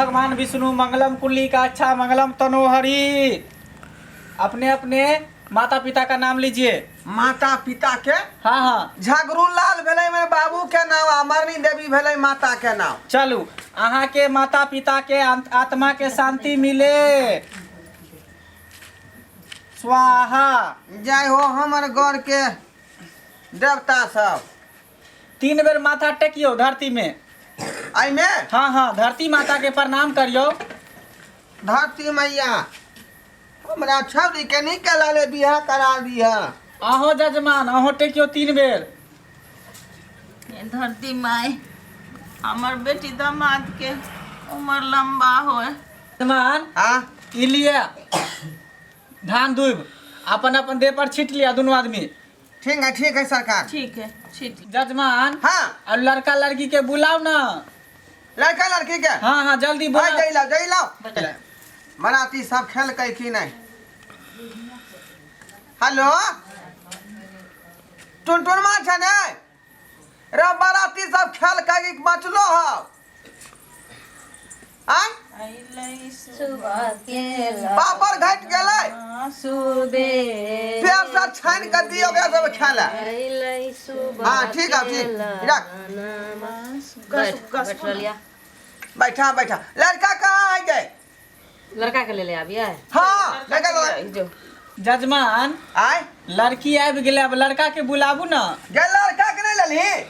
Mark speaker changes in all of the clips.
Speaker 1: भगवान विष्णु मंगलम कुली का अच्छा मंगलम तनोहरी। अपने अपने माता पिता का नाम लीजिए।
Speaker 2: माता पिता के?
Speaker 1: हाँ हाँ।
Speaker 2: झगड़ू लाल भेलै मेरे बाबू के नाम आ मरनी देवी भेलै माता के नाम।
Speaker 1: चलू, अहाँ के माता पिता के आत्मा के शांति मिले, स्वाहा।
Speaker 2: जय हो हमर गौर के देवता सब।
Speaker 1: 3 बेर माथा टेकियो धरती में।
Speaker 2: एहिमे?
Speaker 1: हाँ हाँ, धरती माता के प्रणाम करियो।
Speaker 2: धरती मैया हमरा छौरी के निकल आले बियाह करा दिह।
Speaker 1: अहो जजमान, अहो टेकियो 3 बेर।
Speaker 3: धरती माय हमर बेटी दामाद के उम्र लंबा होए।
Speaker 1: जजमान,
Speaker 2: हाँ?
Speaker 1: ई लिया धान दूब, अपन अपन देह पर छीट लिया दोनों आदमी।
Speaker 2: ठीक है, ठीक है सरकार।
Speaker 3: ठीक है, छीट।
Speaker 1: जजमान,
Speaker 2: हाँ?
Speaker 1: और लड़का लड़की के बुलाओ ना।
Speaker 2: लड़का लड़की के?
Speaker 1: हाँ हाँ, जल्दी
Speaker 2: हाँ,
Speaker 1: बुलाओ।
Speaker 2: जई लाओ, जई लाओ। मराती सब खेल के की नहीं? हेलो, टुनटुन माँ छै ने रे? बाराती सब खेल के बचलो हो? आय पापड़ घट गेलै, फेर से छानि के दियौ ओकरा सब खाय लए। हाँ ठीक है, ठीक, रख। बैठा बैठा। लड़का कहाँ है गए?
Speaker 4: लड़का के ले ले आबिए।
Speaker 2: हाँ, लड़का लड़का।
Speaker 1: जजमान,
Speaker 2: आय?
Speaker 1: लड़की आबि गेलै, अब लड़का के बुलाबू ना।
Speaker 2: गे, लड़का के नहीं लेलही?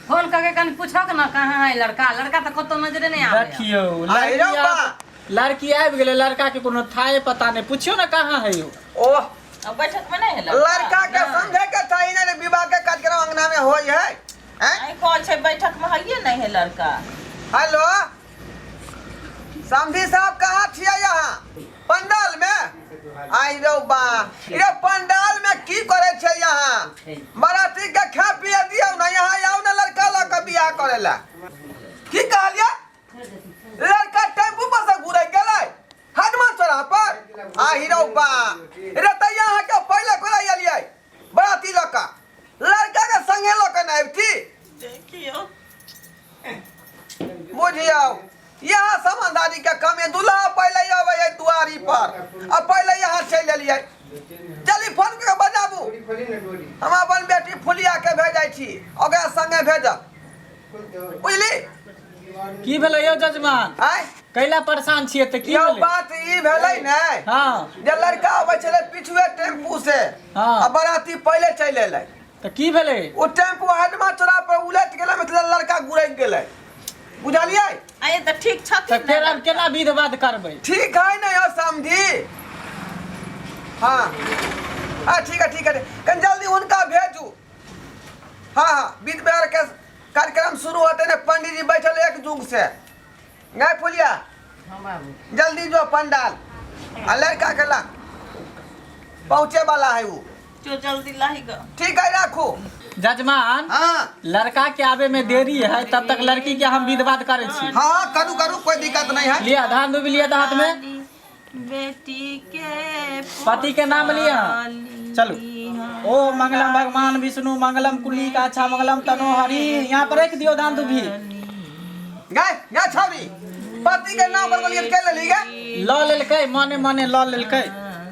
Speaker 4: फोन करके कनि पूछक ना, कहाँ है लड़का? लड़का तऽ कतौ नजरे नहि आबै।
Speaker 1: देखियौ,
Speaker 2: आई
Speaker 1: लड़की
Speaker 2: रौ बा।
Speaker 1: लड़की आबि गेलै, लड़का के कोनो थाहे पता नहि। पुछियौ ने कहाँ है यौ।
Speaker 2: ओह।
Speaker 3: अब बैठक में नहीं है
Speaker 2: लड़का के समझे के चाही ने विवाह के कार्यक्रम अंगना में होई है, हैं?
Speaker 3: नहीं कॉल छै, बैठक में है नहीं है लड़का।
Speaker 2: हेलो, समधी साहब, कहाँ छियै यहाँ? पंडाल में? आई रौ बा, रे पंडाल में की करे छै यहाँ? बाराती के खा पिए दियौ ना। यहाँ आउ ना लड़का लऽ के बियाह करे ला। की कहलियै? लड़का टेम्पू पर से घुरै गेलै हनुमान चौराहा पर? आ रौ बा रे, तऽ यहाँ के पहिले कोना एलियै बाराती लऽ के? लड़का के संगे लऽ के ने अबिती।
Speaker 3: देखियो।
Speaker 2: बुझियौ, यहाँ समझदारी के कमी। दूल्हा पहले अबै है दुआरी पर आ पहले यहाँ चलि एलियै। चली, फोन कऽ के बजाबू। हम अपन बेटी फुलिया के भेजै छी, ओकरा संगे भेजब, बुझली?
Speaker 1: की भेलै यौ जजमान?
Speaker 2: आँय?
Speaker 1: कैला परेशान छियै तऽ की
Speaker 2: यौ
Speaker 1: भेलै?
Speaker 2: बात ई भेलै ने जे लड़का अबै छलै पिछुए टेम्पू से आ बराती पहिले चलि एलै।
Speaker 1: तऽ की भेलै?
Speaker 2: ओ टेम्पू हडमा चौरा पर उलटि गेलै, मतलब लड़का गुरकि गेलै, बुझलियै?
Speaker 3: आये तऽ ठीक
Speaker 1: तऽ
Speaker 3: छथिन ने
Speaker 1: फेर आब
Speaker 3: लड़का?
Speaker 1: केना विध बाध करबै?
Speaker 2: ठीक है ने यौ समधी? हाँ हाँ, ठीक है, ठीक है। कनि जल्दी हुनका भेजू। हाँ हाँ, विध व्यवहार के कार्यक्रम शुरू होते ने, पंडित जी बैठल एक जुग से। नहीं फुलिया?
Speaker 4: हाँ बाबू।
Speaker 2: जल्दी जो पंडाल आ लड़का के ला, पहुँचे वाला है वो।
Speaker 3: जो जल्दी लाही ग।
Speaker 2: ठीक है, राखू।
Speaker 1: जजमान,
Speaker 2: हाँ?
Speaker 1: लड़का के आबे में देरी है, तब तक लड़की के हम विध बाध करे छी।
Speaker 2: हाँ, करू करू, कोई दिक्कत नहीं है।
Speaker 1: लिया धान दुबि लिया तऽ हाथ में।
Speaker 3: बेटी के
Speaker 1: पति के नाम लिया। चलू। ओ मंगलम भगवान विष्णु मंगलम कुली का अच्छा मंगलम तनोहरी। यहाँ पर रख दियो धान दुबि।
Speaker 2: गाय गाय छौरी, पति के नाम पर बोलिए के लेली गे?
Speaker 1: लऽ लेलकै, मने मने लऽ लेलकै।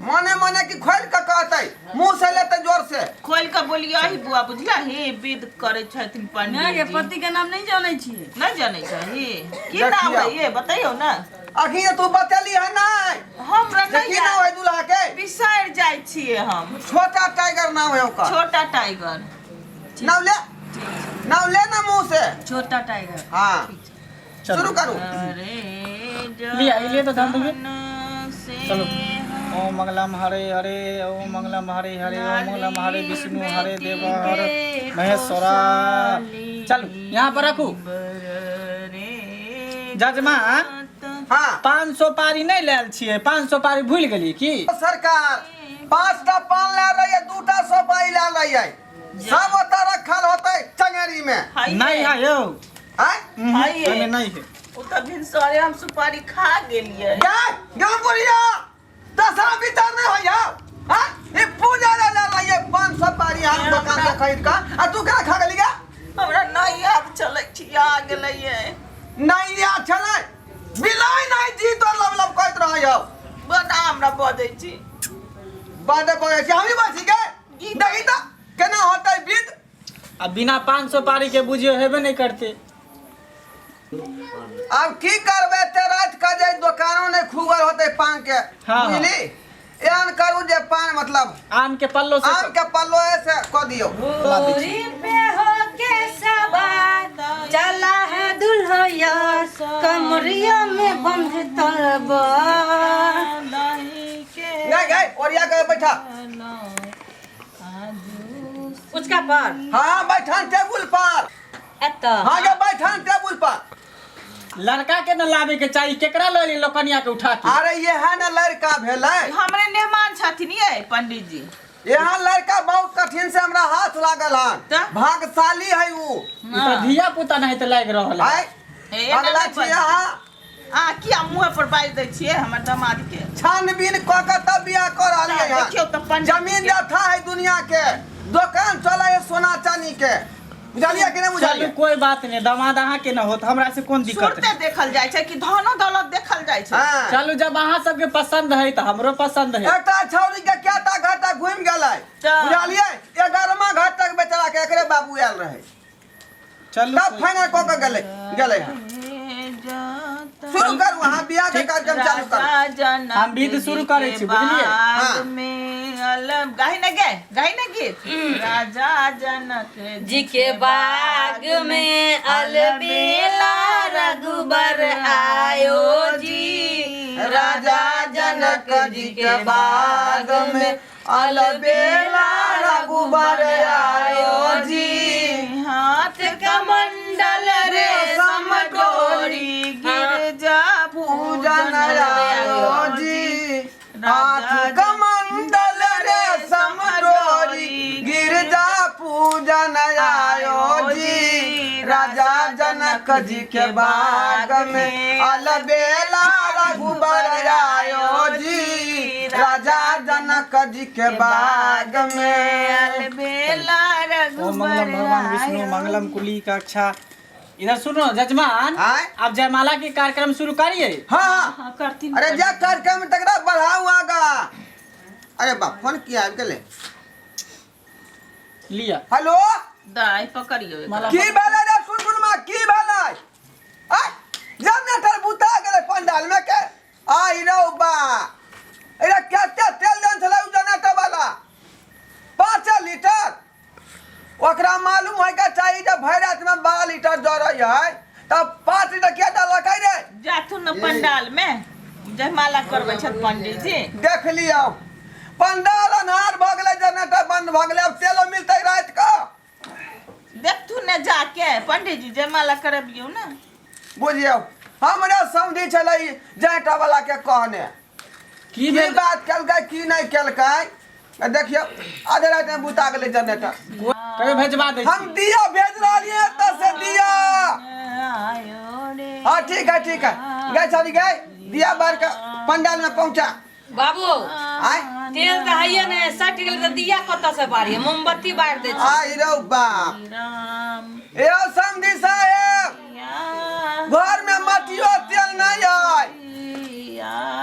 Speaker 2: मने मने की खोल के कहतै? मुंह से लेतै जोर से।
Speaker 3: खोल के बोलियो ही बुआ, बुझला ही विध करे छथिन
Speaker 4: नहि
Speaker 3: पंडित
Speaker 4: गे,
Speaker 3: जी।
Speaker 4: पति के नाम नहि जानै छियै।
Speaker 3: नहीं जानै छही? की नाम
Speaker 2: देखियौ।
Speaker 3: है ये बतैयो ना।
Speaker 2: अखी तू बतेली है नहीं
Speaker 3: हमरा
Speaker 2: जे
Speaker 3: नहीं
Speaker 2: की नाम है दूल्हा के?
Speaker 3: बिसरि जाइ छियै हम।
Speaker 2: छोटा टाइगर नाम है ओकर।
Speaker 3: छोटा टाइगर।
Speaker 2: नाम ले, नाम ले ना मुंह से।
Speaker 4: छोटा टाइगर।
Speaker 2: हाँ।
Speaker 1: चलू।
Speaker 2: शुरू करू।
Speaker 3: अरे
Speaker 1: लिया, ई लिया तो धान दुबि।
Speaker 3: जतन से
Speaker 1: चलू। ओम मंगलम हरे हरे, ओम मंगलम हरे हरे, ओम मंगलम हरे विष्णु हरे देव हर महेश्वरा। चलू, यहाँ पर रखू। जजमान,
Speaker 2: हाँ?
Speaker 1: 500 पारी नहीं लायल छियै? 500 पारी भूलि गेलियै की?
Speaker 2: सरकार, 5टा पान ला रही है, 2टा सोपारी ला रही है, सब ओतऽ रखल होतै चंगेरी में।
Speaker 1: नहीं है यौ।
Speaker 2: आँय?
Speaker 3: है।
Speaker 1: ओहिमे नहीं है।
Speaker 3: ओ तऽ भिनसरे हम सुपारी खा गेलियै।
Speaker 2: गाय गाँव बुढ़िया, दसरा विचार नहीं होइया? हाँ, ये पूजा ला ला रही है 500 पारी हम दुकान से खरीद का, आ तू क्या खा गेली गा?
Speaker 3: हमरा नहीं याद छलै, छिया गेलैयै।
Speaker 2: नहीं याद छलै? बिलाइ नहीं। यौ।
Speaker 3: बड़ा हमरा बजै छी।
Speaker 2: बड बजै छी, हमही बजै छी गे? देखी तऽ केना होतै विध।
Speaker 1: आ बिना पान सुपारी के बुझियो हेबे नहीं करते।
Speaker 2: आब की करबै, एते राति के जे दोकानो नहि खुगल होतै पान के।
Speaker 1: हाँ।
Speaker 2: बुझली, एहन करू जे पान मतलब
Speaker 1: आम के पल्लो से
Speaker 2: आम के पल्लो से कऽ दियौ।
Speaker 4: घोड़ी पे होके सवार चला है दुल्हैया, कमरिया में बंध तलवार।
Speaker 2: नहीं गए, ओरिया के बैठा।
Speaker 4: उसका पर।
Speaker 2: हाँ, बैठन टेबुल पर।
Speaker 4: एतऽ?
Speaker 2: हाँ गे, बैठन टेबुल पर।
Speaker 1: लड़का के न लावे के चाहिए, केकरा लऽ एली लोकनिया के उठा के?
Speaker 2: अरे यह न लड़का भेलै।
Speaker 3: हमरे मेहमान छथिन ये पंडित जी।
Speaker 2: यहाँ लड़का बहुत कठिन से हमरा हाथ लागल हन।
Speaker 3: तऽ?
Speaker 2: भाग्यशाली है ऊ।
Speaker 1: ई तऽ धिया पुता नहीं तऽ लागि रहल है।
Speaker 2: आय।
Speaker 3: हे, एना
Speaker 2: अगला
Speaker 3: नहि
Speaker 2: छी
Speaker 3: बजू।
Speaker 2: अहाँ।
Speaker 3: आ किया मुँह पर बाजि दै छियै हमर दमाद के?
Speaker 2: छानबीन कऽ के तब बियाह कऽ रहलियै हन।
Speaker 3: देखियौ तऽ पंडित
Speaker 2: जमीन
Speaker 3: के।
Speaker 2: जथा है दुनिया के, दोकान चलै है सोना चानी के, बुझलियै कि नहि?
Speaker 1: चलू,
Speaker 2: बुझलियै।
Speaker 1: कोई बात नहीं, दामाद अहाँ के न होत, हमरा से कोन दिक्कत
Speaker 3: सुरते
Speaker 1: है?
Speaker 3: देखल जाइ छै कि धनो दौलत देखल जाइ छै?
Speaker 2: हाँ।
Speaker 1: चलू, जब अहाँ सबके पसंद है तऽ हमरो पसंद है।
Speaker 2: एकटा छौड़ी के केटा घर तक घुमि गेलै।
Speaker 3: तऽ?
Speaker 2: बुझलियै, 11वां घर तक बेचारा के एकरे बाबू आयल रहै।
Speaker 1: चलू।
Speaker 2: तब फाइनल कऽ के गेलै गेलै हँ। शुरू करू अहाँ बियाह के कार्यक्रम चालू करू।
Speaker 1: हम विध शुरू करै छी, बुझलियै?
Speaker 2: हाँ।
Speaker 3: में अलम गाही न गे, गाही न गीत, राजा जनक
Speaker 4: जी के बाग में अलबेला रघुबर आयो जी।
Speaker 2: राजा जनक जी के बाग में अलबेला रघुबर आयो जी।
Speaker 3: हाथ कमंडल रे समडोरी गिरजा
Speaker 2: पूजन आयो जी। हाथ कमंडल रे समडोरी गिरजा पूजन आयो जी। राजा जनक जी के बाग में अलबेला रघुबर आयो जी। राजा जनक जी के बाग में
Speaker 3: अलबेला
Speaker 1: ओम मंगलम
Speaker 3: रघुबर
Speaker 1: भगवान विष्णु
Speaker 3: आयो।
Speaker 1: मंगलम कुली कक्षा। इधर सुनो जजमान।
Speaker 2: आय?
Speaker 1: आप जयमाला के कार्यक्रम शुरू करिए।
Speaker 2: हाँ हाँ।
Speaker 3: हाँ, करथिन।
Speaker 2: अरे जे कार्यक्रम तकरा बढ़ाऊ आगा। अरे बाप, फोन किया आबि गेलै?
Speaker 1: लिया।
Speaker 2: हेलो।
Speaker 3: दाइ पकड़ियौ एकरा।
Speaker 1: माला।
Speaker 2: की भेलै रे सुनसुनमा, की भेलै? आय, जनरेटर बुता गेलै पंडाल में के? आइ रौ बा, अरे कते तेल देन छलै उ जनरेटर वाला? 5 लीटर। ओकरा मालूम होय के चाही जे भरि राति में 12 लीटर जरै है, तब 5 लीटर किया डाललकै रे?
Speaker 3: जाथुन न पंडाल में, जयमाला करबै छथि पंडित जी।
Speaker 2: देख लियौ, पंडाल अन्हार भऽ गेलै, जनरेटर बंद भऽ गेलै, आब तेलो मिलतै राति कऽ?
Speaker 3: देखथुन ने जाके पंडित जी, जयमाला करबियौ ने।
Speaker 2: बुझियौ, हमरे समझी छलै जनरेटर वाला के कहने।
Speaker 1: की
Speaker 2: की
Speaker 1: भेल?
Speaker 2: बात केलकै, की नहि केलकै, देखियौ, आधे राति में बुता गेलै जनरेटर।
Speaker 1: कहियो भेजवा दै
Speaker 2: हम
Speaker 1: छी।
Speaker 2: दिया भेज रहलियै एतऽ से दिया।
Speaker 3: आयो रे।
Speaker 2: हाँ, ठीक है, ठीक है। गए छाड़ी गए, दिया बार के पंडाल में पहुंचा।
Speaker 4: बाबू।
Speaker 2: आय।
Speaker 4: तेल तऽ हैये ने, सटि गेल तऽ दिया कतऽ से बारिए? मोमबत्ती बारि दै छै।
Speaker 2: आई रौ बाप।
Speaker 3: राम।
Speaker 2: यो समधी साहेब, घर में मटियो तेल नहीं है।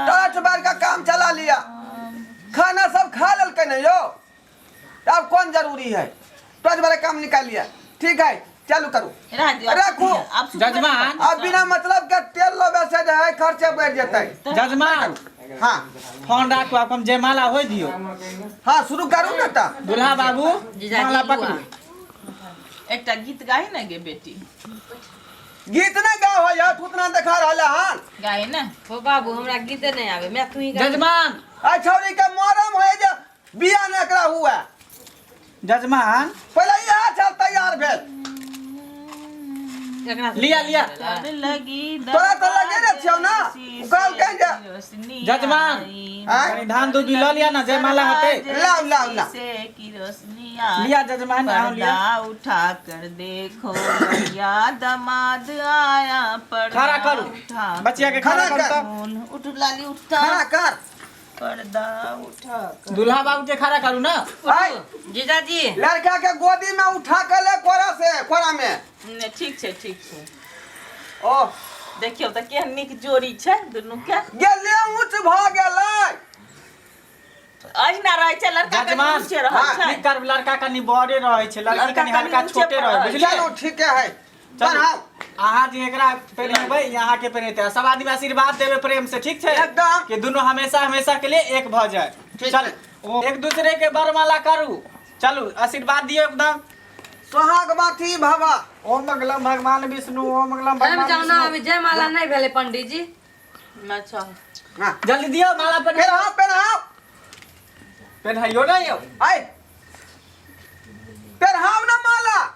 Speaker 2: टॉर्च बार का काम चला लिया, खाना सब खा लेलकै ने यो, अब कौन जरूरी है? टॉर्च बार काम निकाल लिया। ठीक है, चालू करू।
Speaker 3: रह दियौ।
Speaker 2: राखू।
Speaker 3: आब सुतबै।
Speaker 1: जजमान।
Speaker 2: अब बिना मतलब के तेल लेबे से जे है खर्चे बढ़ जेतै।
Speaker 1: जजमान।
Speaker 2: हाँ।
Speaker 1: फोन राखू, आब हम जयमाला होय दियौ।
Speaker 2: हाँ, शुरू करू ने तऽ।
Speaker 1: दुल्हा बाबू,
Speaker 4: जीजाजी,
Speaker 1: माला
Speaker 4: बुआ।
Speaker 1: पकड़ू।
Speaker 3: एकटा गीत गाही ने गे बेटी।
Speaker 2: गीत नहीं गाओ है यार, उतना देखा रहल हन।
Speaker 3: गाही ने।
Speaker 4: हो बाबू, हमरा गीते नहि आबे, मैं तू ही गा।
Speaker 1: जजमान।
Speaker 2: आ छौरी के मरम है जे बिया ने एकरा हुआ।
Speaker 1: जजमान।
Speaker 2: पहिले इएह छल तैयार भेल।
Speaker 4: एकरा से
Speaker 1: लिया, लिया।
Speaker 3: तर लगी।
Speaker 2: तोरा तऽ लगे ने छियौ ना? ओ कहलकै जे-
Speaker 1: जजमान।
Speaker 2: आँय?
Speaker 1: कनि धान दूबी लऽ लिया ना, जयमाला होतै।
Speaker 2: लाउ, लाउ, लाउ।
Speaker 3: से की रोशनी आई।
Speaker 1: लिया जजमान, आओ लिया।
Speaker 3: पर्दा उठा कर देखो भैया, दामाद आया। पर्दा
Speaker 1: खड़ा करू।
Speaker 3: उठा।
Speaker 1: बचिया के खड़ा
Speaker 2: खड़ा
Speaker 1: करू
Speaker 2: कर।
Speaker 1: तऽ।
Speaker 3: उठ लाली, उठता।
Speaker 2: खड़ा कर।
Speaker 3: पर्दा उठा कर।
Speaker 1: दुल्हा बाबू के खड़ा करू ना।
Speaker 2: आय।
Speaker 4: जीजाजी।
Speaker 2: लड़का के गोदी में उठा के ले, कोरा से, कोरा में।
Speaker 3: ने, ठीक छै, ठीक छै।
Speaker 2: ओ
Speaker 3: देखियौ तऽ केहन नीक जोड़ी छै दुनू के।
Speaker 2: गेले ऊँच भऽ गेलै।
Speaker 3: अहिना रहै छै लड़का कनि
Speaker 1: जजमान,
Speaker 3: ऊँचे रहै
Speaker 2: हाँ,
Speaker 3: छै।
Speaker 1: की करब, लड़का कनि बड़े रहै छै, लड़की
Speaker 3: लड़का
Speaker 1: कनि
Speaker 3: कनि
Speaker 1: हल्का
Speaker 3: ऊँचे
Speaker 1: छोटे
Speaker 3: पर
Speaker 1: रहै,
Speaker 3: रहै।
Speaker 1: बुझलियै?
Speaker 2: चलू ठीके है।
Speaker 1: चलू।
Speaker 2: बढ़ाउ।
Speaker 1: अहाँ जे एकरा पहिनेबै, ई अहाँके पहिनेतै, आ सब आदमी आशीर्वाद देबै प्रेम से, ठीक छै?
Speaker 2: एकदम।
Speaker 1: कि दुनू हमेशा हमेशा के लिए एक भऽ जाय।
Speaker 2: ठीक
Speaker 1: चल
Speaker 2: छै।
Speaker 1: ओ एक दूसरे के वरमाला करू, चलू आशीर्वाद दियौ एकदम।
Speaker 2: सोहागवती भव।
Speaker 1: ओम मंगलम भगवान विष्णु, ओम मंगलम
Speaker 4: एहिमे
Speaker 1: भगवान
Speaker 4: जाउ ना,
Speaker 1: विष्णु।
Speaker 4: अभी जयमाला नहि भेलै पंडीजी।
Speaker 3: अच्छा।
Speaker 2: हाँ।
Speaker 1: जल्दी दियौ माला पहिनाउ।
Speaker 2: पेरहाउ पेरहाउ।
Speaker 1: पहिनाइयो नहि यौ।
Speaker 2: आइ पेरहाउ ना माला।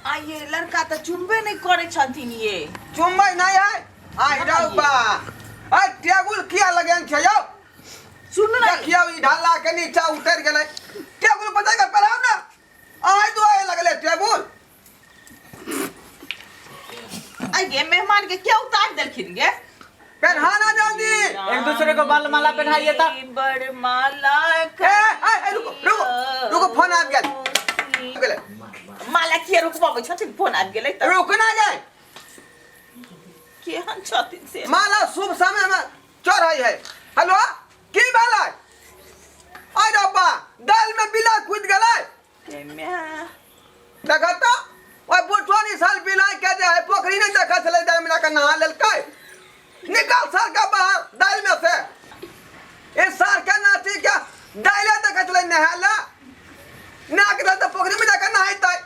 Speaker 3: आ ये लड़का तऽ चुमबे नहि करै छथिन ये।
Speaker 2: चुम्बै नहि है? आइ रौ बा, आइ टेबुल किया लगेन छै यौ?
Speaker 3: सुनू ने।
Speaker 2: देखियौ ई ढाला के नीचा उतरि गेलै। टेबुल पर जाके पढ़ाउ ने। आइ दुआरे लगलै टेबुल।
Speaker 3: आ ये मेहमान के क्या उतार देलखिन गे?
Speaker 2: पहनाना जल्दी।
Speaker 1: एक दूसरे को बाल माला पहनाइए त।
Speaker 3: बरमाला।
Speaker 2: ए ए ए, रुको रुको रुको, फोन आबि गेल गेलै।
Speaker 3: माला किया रुकबाबै छथिन? फोन आबि गेलै तऽ
Speaker 2: रुक ना जाए।
Speaker 3: केहन छथिन से?
Speaker 2: माला शुभ समय में चढ़ै है। हेलो, की भेलै? आइ रब्बा, दालि में बिला कूदि गेलै। देख तऽ ओहि बुढ़टोनी साल बिलाइ के जे है पोखरी नहि देखै छलै, दालि में के नहा लेलकै। निकाल सर के बाहर दालि में से। ई सार के नाती के दालि देखै छलै नहाय लए, नहा के तऽ पोखरी में जाके नहेतै।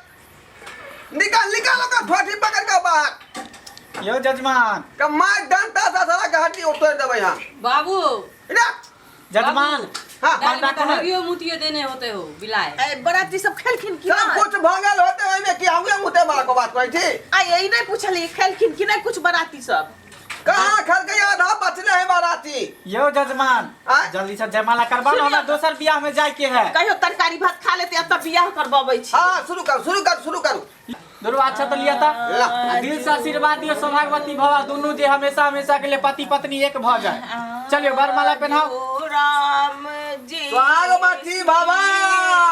Speaker 2: निकाल निकाल ओकर ठोठी पकड़ के बाहर।
Speaker 1: यौ जजमान।
Speaker 2: के मार डंटा से साला के हड्डी उतोड़ि देबै हम।
Speaker 4: बाबू।
Speaker 2: रे
Speaker 1: जजमान।
Speaker 2: हाँ।
Speaker 4: दालि में
Speaker 1: हमरा
Speaker 4: तऽ हगियो मुतियो देने होते हो बिलाय।
Speaker 3: ए बराती सब खेलखिन कि
Speaker 2: सब
Speaker 3: नहि?
Speaker 2: कुछ भऽ गेल होते ओहिमे कि हमे मुते वाला को बात करै छी?
Speaker 3: आ ई नहि पुछलियै खेलखिन कि नहि कुछ बराती सब?
Speaker 2: कहाँ खेलकै, आधा बचले है बाराती।
Speaker 1: यौ जजमान।
Speaker 2: आँय?
Speaker 1: जल्दी से जयमाला करवाओ ना, हमरा दोसर बियाह में जाय के है।
Speaker 3: कहियो तरकारी भात खा लेते, अब तऽ बियाह करबबै छी।
Speaker 2: हाँ शुरू करू शुरू करू शुरू करू।
Speaker 1: दुनू अच्छा तो लिया था।
Speaker 2: ला।
Speaker 1: आ दिल से आशीर्वाद दियो, सौभाग्यवती भवा, दुनू जे हमेशा हमेशा के लिए पति पत्नी एक भ जाए। चलियो वरमाला पहनाओ।
Speaker 3: ओ राम जी
Speaker 2: सोहागवती भवा।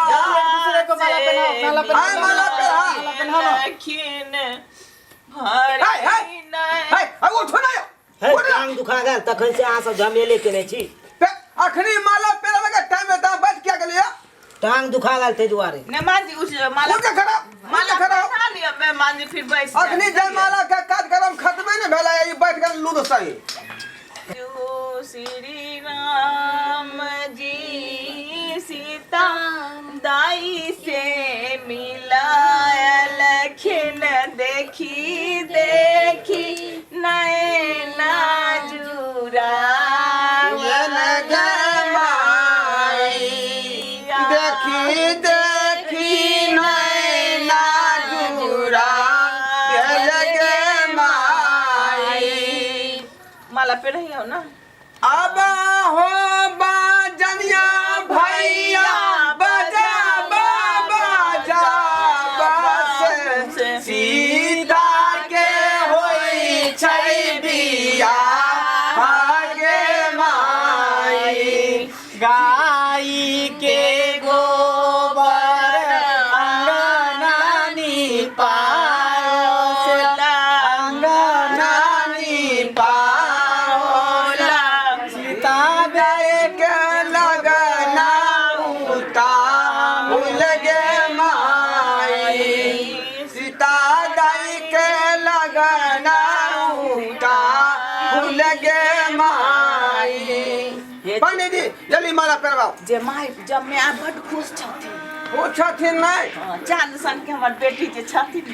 Speaker 1: एक दूसरे को माला पहनाओ, माला पहनाओ।
Speaker 2: आय माला पहनाओ।
Speaker 1: माला पहनाओ ना।
Speaker 3: खेलखिन
Speaker 2: हे, हे।
Speaker 3: हरि
Speaker 2: हे, हे, उठो ना यौ।
Speaker 5: हे
Speaker 2: उठ ना।
Speaker 5: टांग दुखा गेल, तखन से अहाँ सब झमेले केने छी।
Speaker 2: अखनी माला पेरबै के टाइम में तऽ बैठ किया गेलियै?
Speaker 5: टांग दुखा गेल ताहि दुआरे।
Speaker 3: मेहमान जी उठ जाओ, माला
Speaker 2: उठ के खड़ा, उठ के
Speaker 3: माला
Speaker 2: खड़ा।
Speaker 3: पहना लिअ मेहमान जी, फिर बैस जाउ।
Speaker 2: अखनी जयमाला के कार्यक्रम खत्मे नहि भेलै, ई बैठ गेल लूद सही।
Speaker 3: जो श्री राम जी सीता दाई से मिलायलखिन, देखी देखी नैना जुरा
Speaker 2: देखी देखी नैना जुरा गे माई।
Speaker 3: माला पे रही हो ना।
Speaker 2: अब हो बाजनिया भैया बजा बजा बस, सीता के होई छै बिया गे माई।
Speaker 1: गाय के गोबर अंगना निपाओला, अंगना
Speaker 2: निपाओला,
Speaker 1: सीता
Speaker 2: के लगना उताहुल गे माई, सीता दाई के लगना उताहुल गे माई। पंडित जी जल्दी माला पेरवाओ।
Speaker 3: जे माय जब आ बड खुश छथिन।
Speaker 2: ओ छथिन नहि?
Speaker 3: हाँ, चांद सन के हमर बेटी जे छथिन।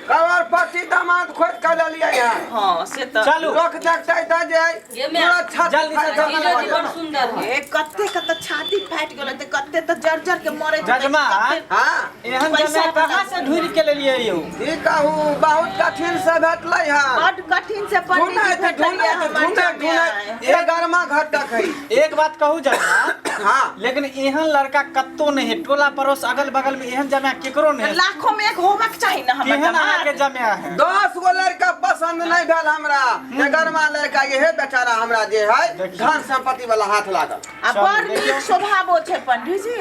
Speaker 2: करोड़पति दामाद खोज के लेलियै हँ।
Speaker 3: हाँ से तऽ।
Speaker 1: चलू।
Speaker 2: लोक देखतै तऽ जे
Speaker 4: ये मैं-
Speaker 2: पूरा छत
Speaker 1: जल्दी से
Speaker 2: फाटि
Speaker 1: जल्दी
Speaker 4: जीजो जी
Speaker 2: गेल।
Speaker 4: बड़ सुंदर है।
Speaker 3: ए कते कते छाती फाटि गेलै तऽ कते तऽ जर जर के मरै छलै,
Speaker 1: जजमान।
Speaker 3: कते-
Speaker 2: हाँ।
Speaker 1: एहन
Speaker 3: पैसा
Speaker 1: जगह कहाँ से ढूंढ के लेलियै यौ?
Speaker 2: की कहू, बहुत कठिन से भेटलै हँ।
Speaker 3: बड कठिन से पंडित जी
Speaker 2: ढूंढैत
Speaker 3: भेटलियै
Speaker 2: ढूंढैत
Speaker 3: हमर
Speaker 2: ढूंढैत
Speaker 3: जमाय।
Speaker 2: ढूंढैत एक गरमा घर तक है।
Speaker 1: एक बात कहू जजमान?
Speaker 2: हाँ।
Speaker 1: लेकिन एहन लड़का कत्तो नहीं है, टोला पड़ोस अगल बगल में एहन जमाया केकरो नहीं है।
Speaker 3: लाखों में एक होबाक चाही ना हमर
Speaker 1: केहन अहाँ के
Speaker 3: दामाद।
Speaker 1: जमाया है?
Speaker 2: 10 गो लड़का पसंद पसंद नहीं भेल हमरा। एगरमा लड़का इहे बेचारा हमरा जे है धन संपत्ति वाला हाथ लागल।
Speaker 3: आ बड़ नीक स्वभावो छै पंडित जी।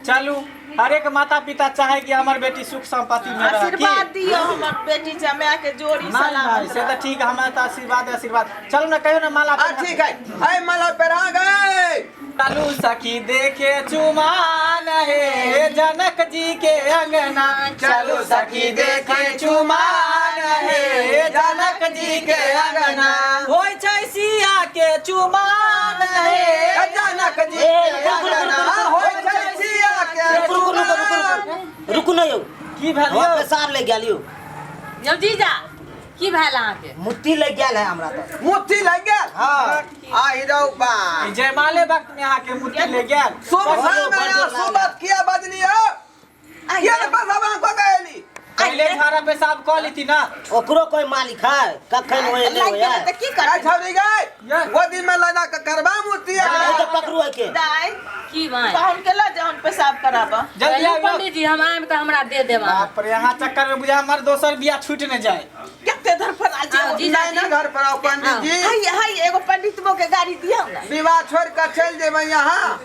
Speaker 1: चलू, हरेक माता पिता चाहे कि हमर बेटी सुख संपत्ति में रहे। की?
Speaker 3: आशीर्वाद दियौ हमर बेटी जमाय के जोड़ी
Speaker 1: नहीं
Speaker 3: सलामत
Speaker 1: नहीं, से
Speaker 3: रहे।
Speaker 1: तऽ ठीक है, हमरा तऽ आशीर्वाद आशीर्वाद। चलू ने, कहियो ने माला
Speaker 2: आ
Speaker 1: पहिरा।
Speaker 2: ठीक है, है माला पहिरा गए।
Speaker 1: चलू सखी देखे चुमान हे जनक जी के अंगना।
Speaker 2: चलू सखी देखे चुमान हे जनक जी के अंगना।
Speaker 1: होइ छै सिया के चुमान हे
Speaker 2: जनक जी के अंगना, होइ छै सिया के
Speaker 5: रुकू रुकू रुकू
Speaker 2: चुमान।
Speaker 5: रुकू रुकू ने यौ।
Speaker 1: की भेल
Speaker 5: हमरा
Speaker 1: यौ?
Speaker 5: पेशाब लागि गेल यौ।
Speaker 4: यौ जीजा, की भेल अहाँके?
Speaker 5: मुट्ठी लागि गेल है हमरा तऽ।
Speaker 2: मुट्ठी लागि गेल?
Speaker 5: हाँ।
Speaker 2: आहि रौ बा।
Speaker 1: ई जयमाले वक्त में अहाँके मुट्ठी ले गेल।
Speaker 2: शुभ
Speaker 5: बड़
Speaker 2: समय
Speaker 5: जोर
Speaker 2: शुभ बात किया बजलियो? किया ने पेशाब अहाँ कऽ के एली?
Speaker 1: पहिले झाड़ा पेशाब कऽ लेती ना।
Speaker 5: ओकरो कोई मालिक है, कखन होए नहि
Speaker 3: लागि
Speaker 5: होए।
Speaker 3: गेलै तऽ की
Speaker 2: ए
Speaker 3: करबै?
Speaker 2: छौरी गई, गोदी में लगा के करबा मुट्ठी।
Speaker 5: एके पकड़ू एके।
Speaker 3: दाइ
Speaker 4: की भाई?
Speaker 3: पाहुन के लऽ जाउन पेशाब कराबऽ।
Speaker 1: जल्दी आबियौ।
Speaker 4: पंडित जी, हम आयब तऽ हमरा दे देब अहाँ।
Speaker 1: बाप रे, यहाँ चक्कर में बुझा हमर दोसर बियाह छूट न जाए।
Speaker 3: कते धरफड़ा जे
Speaker 4: आओ, जीजा
Speaker 2: नहीं
Speaker 4: जी।
Speaker 2: ना घर पर आओ पंडित जी।
Speaker 3: हाय हाय, एगो पंडितबो के गाड़ी दियौ ने।
Speaker 2: विवाह छोड़ के चलि जेबै यहाँ।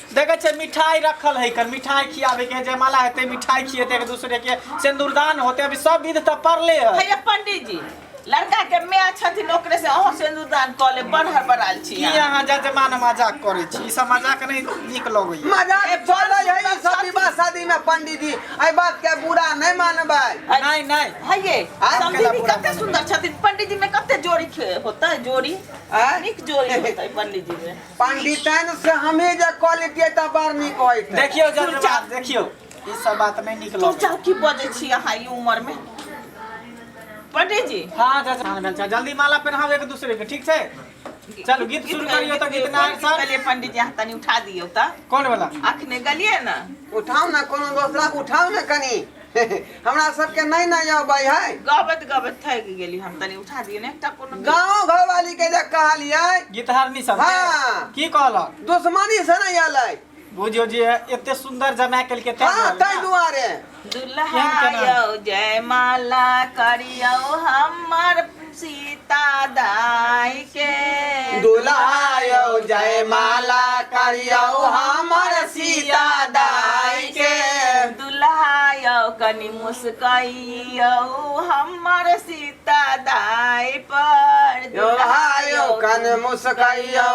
Speaker 1: देखै छै मिठाई रखल है कर, मिठाई खियाबे के है, जयमाला हेतै मिठाई खिएतै एक दूसरे के, सिंदूरदान होते, अभी सब विध तऽ पड़ले है।
Speaker 3: हैया पंडित जी, लड़का के माय छथिन, ओकरे से अहाँ सिंदूरदान कऽ ले। बड़ हड़बड़ायल छी
Speaker 1: की
Speaker 3: अहाँ।
Speaker 1: अहाँ जजमान मजाक करै छी? ई सब मजाक नहीं नीक लगैया।
Speaker 2: मजाक चलै है ई सब विवाह शादी में पंडित जी, एहि बात के बुरा नहीं मानबै।
Speaker 1: नहीं नहीं।
Speaker 3: हैये
Speaker 2: आब
Speaker 3: समधी
Speaker 1: केला
Speaker 3: भी
Speaker 1: पूरा
Speaker 3: कते सुंदर छथिन पंडित जी में, कते जोड़ी होतै जोड़ी।
Speaker 2: आँय?
Speaker 3: नीक जोड़ी होतै पंडित जी में।
Speaker 2: पंडितन से हमें जे क्वालिटी है तऽ बड़ नीक होइत।
Speaker 1: देखियौ जजमान, देखियौ ई सब बात नहीं नीक लगैया।
Speaker 3: चुपचाप की बजै छी अहाँ ई उम्र में पंडित जी?
Speaker 1: हाँ जजमान भेल छै, जल्दी माला पहिनाउ एक दूसरे के, ठीक छै? चलू गीत शुरू करियौ तऽ गीत नारायण सर।
Speaker 3: कहलियै पंडित जी, अहाँ तनी उठा दियौ तऽ।
Speaker 1: कौन वाला?
Speaker 3: अखने गेलियै ने।
Speaker 2: उठाउ ने कोनो दोसरा के, उठाउ ने कनी, हमरा सबके नहीं ना अबै है।
Speaker 3: गबैत गबैत थकि गेली हम, तनी उठा दियौ ने एकटा कोनो गीत।
Speaker 2: गाँव घर वाली के जे कहलियै
Speaker 1: गीतहारनी सब के?
Speaker 2: हाँ।
Speaker 1: की कहलक?
Speaker 2: दुश्मनी से नहीं अलै।
Speaker 1: बुझियौ जे एते सुंदर जमाय केलकै तैं
Speaker 2: हाँ
Speaker 1: दुआरे
Speaker 2: ताहि
Speaker 1: ना?
Speaker 2: दुआरे।
Speaker 3: दुल्हा
Speaker 1: केहन केना?
Speaker 3: यौ जयमाला करियौ हमर सीता दाई के।
Speaker 2: दुल्हा यौ जयमाला करियौ हमर सीता दाई के।
Speaker 3: दुल्हा यौ कनि मुस्कइयौ हमर सीता दाई पर।
Speaker 2: दुल्हा यौ कन मुस्कइयौ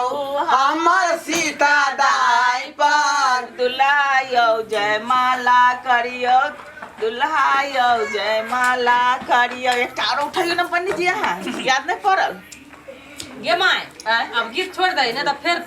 Speaker 2: हमर सीता दाई पर।
Speaker 3: दुल्हा यौ जयमाला करियौ, दुल्हा यौ जयमाला करियौ। एकटा आरो उठैयौ ने पंडित जी, अहाँ याद नहि पड़ल?
Speaker 4: गे my,
Speaker 3: आँय?
Speaker 4: आब गीत छोड़ दे, नहि तऽ फेर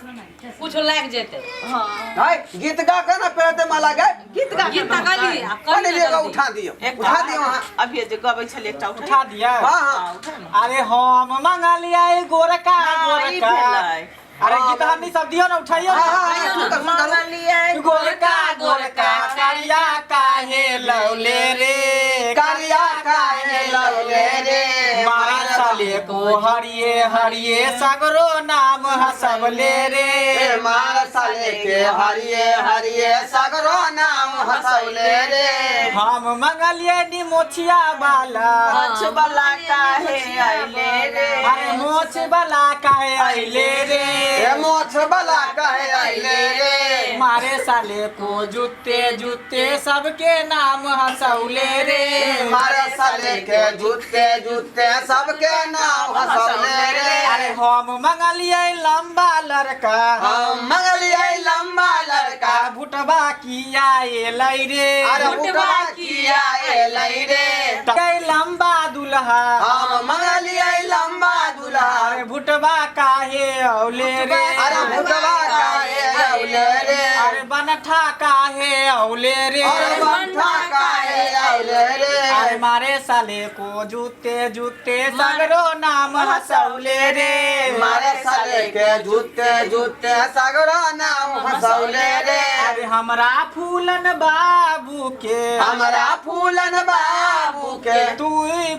Speaker 4: कुछो लागि जेतै।
Speaker 3: हाँ।
Speaker 2: है गीत गा के ना पेरते माला गे।
Speaker 3: गीत गा
Speaker 4: गीत तऽ गली आब करी
Speaker 2: पंडित
Speaker 4: ने
Speaker 2: जी एगो
Speaker 4: जल्दी।
Speaker 2: उठा दियौ,
Speaker 3: एकटा
Speaker 2: उठा दियौ अहाँ।
Speaker 3: अभी जे गबै छलियै एकटा उठा।
Speaker 1: उठा दिया।
Speaker 2: हाँ हाँ।
Speaker 3: उठा ने।
Speaker 1: अरे हम मंगलियै गोरका
Speaker 3: हाँ, ई
Speaker 1: गोरका।
Speaker 3: भेलै।
Speaker 1: अरे गीत हमनी सब दियो ना, उठाइयो
Speaker 2: हाँ
Speaker 1: ना।
Speaker 2: हाँ हाँ, सुनकर सुनकर।
Speaker 3: मंगलियै
Speaker 1: गोरका गोरका करिया काहे लौले रे,
Speaker 2: करिया काहे लौले रे।
Speaker 1: मारा साले को हरिये हरिये सगरो नाम हसबले रे।
Speaker 2: ए मार साले के हरिये हरिये सगरो नाम हसौले रे।
Speaker 1: हम मंगलियै नी मोछिया वाला।
Speaker 3: मोछ वाला काहे अइले रे?
Speaker 1: अरे मोछ वाला काहे अइले रे?
Speaker 2: ए मोछ वाला काहे अइले रे?
Speaker 1: मारे साले को जूते जूते सबके नाम हसौले रे।
Speaker 2: मारे साले के जूते जूते सबके नाम हसौले रे।
Speaker 1: अरे हम मंगलियै लंबा लड़का।
Speaker 2: हम मंगलियै लंबा लड़का।
Speaker 1: भुटबा किया एलै रे?
Speaker 2: अरे भुटबा किया एलै रे?
Speaker 1: टकै लंबा दुल्हा।
Speaker 2: हम मंगलियै लंबा दुल्हा।
Speaker 1: अरे भुटबा काहे औले रे?
Speaker 2: अरे भुटबा काहे औले रे?
Speaker 1: अरे बनठा काहे औले रे?
Speaker 2: अरे बनठा काहे औले रे?
Speaker 1: अरे मारे साले को जूते जूते सगरो नाम हसौले रे।
Speaker 2: मारे साले के जूते जूते सगरो नाम हसौले रे।
Speaker 1: अरे हमरा फूलन बाबू के,
Speaker 2: हमरा फूलन बाबू के,
Speaker 1: तू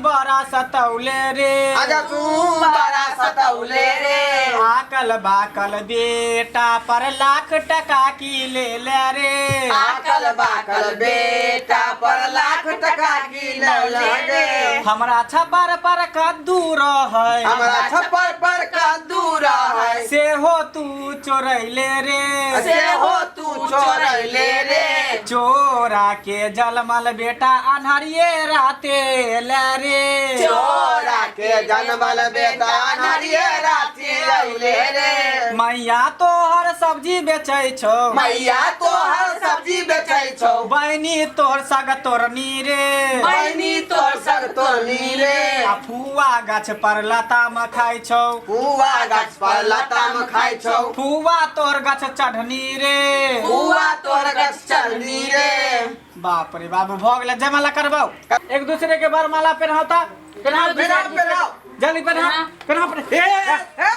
Speaker 1: बड़ा सतौले रे।
Speaker 2: अरे तू बड़ा सतौले रे।
Speaker 1: आकल बाकल बेटा पर लाख टका की ले ले रे।
Speaker 2: आकल बाकल बेटा पर लाख टका की लगे।
Speaker 1: हमरा छप्पर पर कद्दू रहै,
Speaker 2: हमरा छप्पर पर कद्दू रहै,
Speaker 1: सेहो तू चोरैले रे,
Speaker 2: सेहो तू चोरैले रे।
Speaker 1: चोरा के जलमल बेटा अन्हरिये राते ले रे,
Speaker 2: चोरा के जनमल बेटा अन्हरिये राते अइले रे।
Speaker 1: मैया तोहर सब्जी बेचै छौ,
Speaker 2: मैया तोहर सब्जी बेचै छौ,
Speaker 1: बहिनी तोहर साग तोड़नी रे,
Speaker 2: बहिनी तोहर साग तोड़नी रे।
Speaker 1: आ फुआ गाछ पर लताम खाइ छौ,
Speaker 2: फुआ गाछ पर लताम खाइ छौ,
Speaker 1: फुआ तोहर गाछ चढ़नी रे,
Speaker 2: फुआ तोहर गाछ चढ़नी रे।
Speaker 1: बाप रे बाप, भऽ गेलै जयमाला करबाउ, एक दूसरे के वरमाला पेन्हाता, पेन्हाओ,
Speaker 2: पेन्हाओ, पेन्हाओ।
Speaker 1: जल्दी पेन्हाओ, पेन्हाओ, पेन्हाओ। ए, ए,
Speaker 2: ए,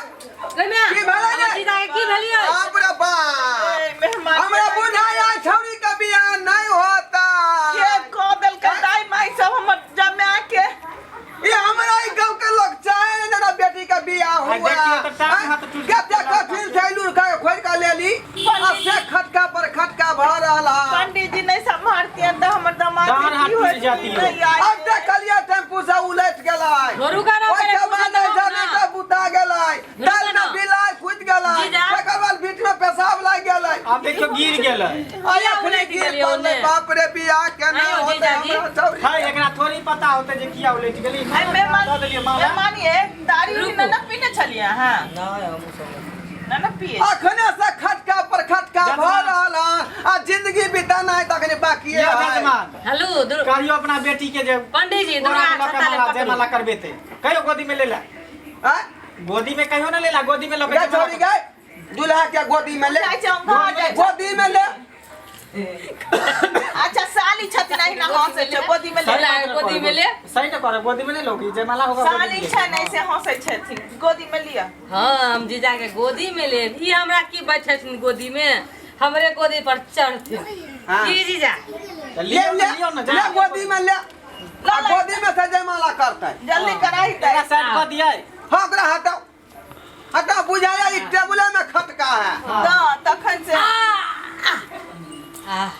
Speaker 2: की भेलै रे?
Speaker 4: जीजा के की भेलियै?
Speaker 2: बाप रे बाप,
Speaker 3: ए, मेहमान
Speaker 2: हमरा बुझाया छौरी के बियाह नहीं होता।
Speaker 3: के कह देलकै दाई माई सब हमर जमा के?
Speaker 2: ये हमरा ई गांव के लोग चाहे ना ना बेटी का बियाह हुआ।
Speaker 1: देखिए तो टांग हाथ टूट
Speaker 2: केते कठिन छै लूर खा के खोल के ले ली, आ से खटका पर खटका भऽ रहल है।
Speaker 3: पंडित जी नहीं सम्हारतियन तऽ हमर दामाद
Speaker 1: डाँड़ हाथ
Speaker 3: की
Speaker 1: टूट
Speaker 3: होइत
Speaker 1: जाती है।
Speaker 3: नहीं आइ।
Speaker 2: अब देखलिए टेम्पू से उलट गेलै,
Speaker 4: रुका ना,
Speaker 2: ओहिके
Speaker 4: पहिले
Speaker 2: बाद
Speaker 4: पूछो
Speaker 2: जमीन
Speaker 4: ना।
Speaker 2: के बुता गेलै, दाल में
Speaker 4: ना।
Speaker 2: बिलाइ कुदि गेलै,
Speaker 4: जीजा।
Speaker 2: तकर बाद बीच में पेशाब लागि गेलै।
Speaker 1: आब देखियौ गिर गेलै।
Speaker 2: आ एखने
Speaker 4: उलटि
Speaker 2: गिर
Speaker 4: गेलियै
Speaker 2: पड़लै।
Speaker 4: ओने।
Speaker 2: बाप रे, बियाह केना
Speaker 4: आइयो
Speaker 2: होतै
Speaker 4: जीजाजी।
Speaker 2: हमरा छौरी?
Speaker 1: है एकरा थोड़ी पता होतै जे किया उलटि गेली।
Speaker 3: आइ मेहमान
Speaker 1: दऽ देलियै माला।
Speaker 3: मेहमान ये दारू
Speaker 4: रुकू।
Speaker 3: ना ना पीने छलियै अहाँ? ना ना पिए।
Speaker 2: अखने से खटका पर खटका
Speaker 1: जजमान।
Speaker 2: भऽ रहल है, आ जिंदगी बिताना है तखने बाकी
Speaker 1: यौ
Speaker 2: है।
Speaker 1: जजमान,
Speaker 4: हेलो
Speaker 1: कहियो अपना बेटी के जे
Speaker 4: पंडित जी
Speaker 1: कोरा
Speaker 4: दुर्गा
Speaker 1: में लऽ के
Speaker 4: छत्ता ले
Speaker 1: माला
Speaker 4: पकड़ू।
Speaker 1: जयमाला करबेतै, कहियो गोदी में लेला?
Speaker 2: आँय?
Speaker 1: गोदी में कहियो ना लेला, गोदी में लऽ के
Speaker 2: गे
Speaker 1: जयमाला
Speaker 2: छौरी गे, दूल्हा के गोदी में ले,
Speaker 3: जाइ छै हम घर जाइ छै।
Speaker 2: गोदी में ले।
Speaker 3: अच्छा साली छथिन अहिना हँसै छै गोदी में ले।
Speaker 1: सही बात न
Speaker 4: गोदी में ले।
Speaker 1: सही न करे, गोदी में ले लोगी जयमाला होगा गोदी में
Speaker 3: साली
Speaker 1: ले।
Speaker 3: छै ने से हँसै छथिन, गोदी में लिअ।
Speaker 4: हाँ, हम जीजा के गोदी में ले, ई हमरा की बैठे गोदी में, हमरे गोदी पर चढ़थिन।
Speaker 2: हाँ।
Speaker 4: की जीजा?
Speaker 1: तऽ
Speaker 2: ले
Speaker 1: लियौ
Speaker 2: ले
Speaker 1: ने, लियौ ने,
Speaker 2: ले गोदी में ले, आ गोदी में से जयमाला करतै।
Speaker 3: जल्दी कराही
Speaker 1: एकरा
Speaker 3: दे।
Speaker 1: साइड कऽ दियै।
Speaker 2: हाँ ओकरा हटाओ हटाओ, बुझाया ई टेबुले में खटका है।
Speaker 3: तऽ तखन से
Speaker 4: आह,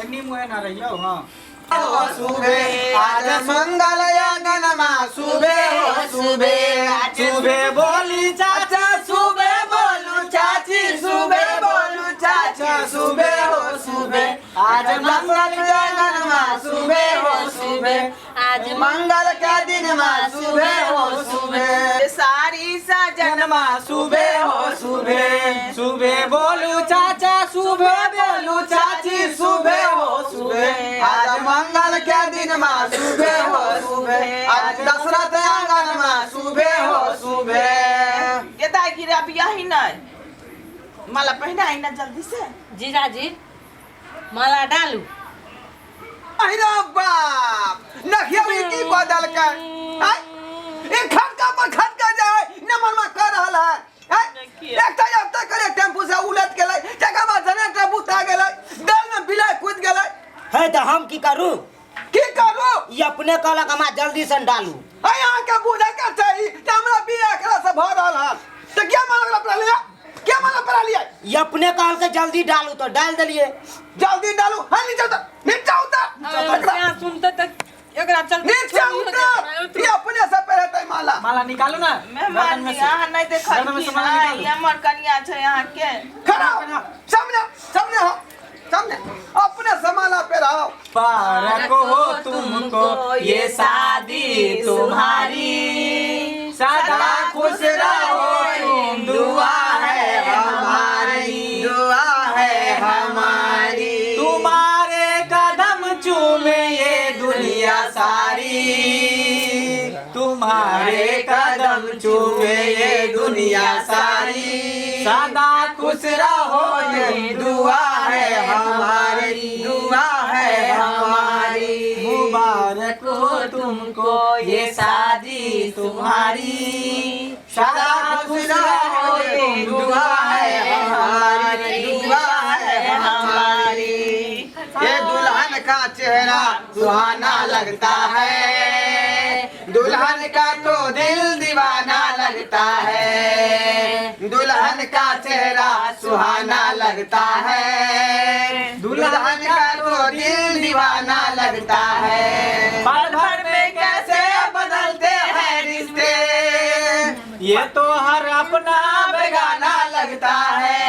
Speaker 1: एन्नी मुँहे ना रहियौ। हाँ
Speaker 2: सुबह आज मंगल आंगनमा सुबह हो सुबह,
Speaker 1: सुबह बोली चाचा,
Speaker 2: सुबह बोलू चाची, सुबह बोलू चाचा, सुबह हो सुबह आज मंगल आंगनमा सुबह हो सुबह,
Speaker 4: आज
Speaker 2: मंगल के दिन मा सुबह हो सुबह,
Speaker 3: सारी सजन
Speaker 1: जनमा सुबह हो सुबह, सुबह बोलू चाचा, सुबह बोलू चाची,
Speaker 2: सुबह हो सुबह आज मंगल के दिन मा सुबह हो सुबह, आज दशरथ आंगन मा सुबह हो सुबह।
Speaker 3: गेदा गिरा बियाही नहीं माला पहिना ना जल्दी से।
Speaker 4: जीजाजी माला डालू।
Speaker 2: अरे बाप, नखिया में की बदल के आय? ई खटका पर खटका जाए नमन में कर रहल है आय? एकटा एकटा करे टेम्पू से उलट गेलै, तकर बाद जनरेटर बुता गेलै, दाल में बिलाइ कूद गेलै।
Speaker 5: है तऽ हम की करू?
Speaker 2: की करू?
Speaker 5: ई अपने कहलक हमरा जल्दी से डालू।
Speaker 2: आय अहाँके बुझे के चाही जे हमरा बियाह एकरा से भऽ रहल है, तऽ किया माला पड़ा लिया, किया माला पड़ा लिया?
Speaker 5: ई अपने कहलकै जल्दी डालू तऽ डालि देलियै।
Speaker 2: जल्दी डालू। हाँ नीचा उतर, नीचा उतर,
Speaker 4: यहाँ सुनते तऽ एकरा चलते
Speaker 2: नीचा उतर, ई अपने से पहिरतै माला।
Speaker 1: माला निकालू ना गर्दन
Speaker 3: मेहमान
Speaker 1: में
Speaker 3: जी
Speaker 1: से।
Speaker 3: अहाँ नहीं
Speaker 1: गर्दन में से
Speaker 3: देखलखिन
Speaker 1: माला
Speaker 3: आइ,
Speaker 1: निकालू।
Speaker 3: हमर कनिया छै अहाँके।
Speaker 2: खड़ा हो, सामने सामने हो, सामने अपने से माला पहिराओ।
Speaker 1: पारक हो तुमको ये शादी तुम्हारी, सदा खुश रहो तुम, दुआ है हमारी,
Speaker 2: दुआ है हमारी,
Speaker 1: तुम्हारे कदम चूमे ये दुनिया सारी, तुम्हारे कदम चूमे ये दुनिया सारी, सदा खुश रहो ये
Speaker 2: दुआ है हमारी, दुआ है हमारी।
Speaker 1: मुबारक हो तुमको ये शादी तुम्हारी, सदा खुश रहो तुम,
Speaker 2: दुआ है हमारी, दुआ है हमारी। ये दुल्हन का चेहरा सुहाना लगता है, दुल्हन का तो दिल दीवाना लगता है, दुल्हन का चेहरा सुहाना लगता है, दुल्हन का तो दिल दीवाना लगता है।
Speaker 1: पल भर
Speaker 2: में कैसे बदलते हैं रिश्ते,
Speaker 1: ये तो हर अपना
Speaker 2: बेगाना लगता है।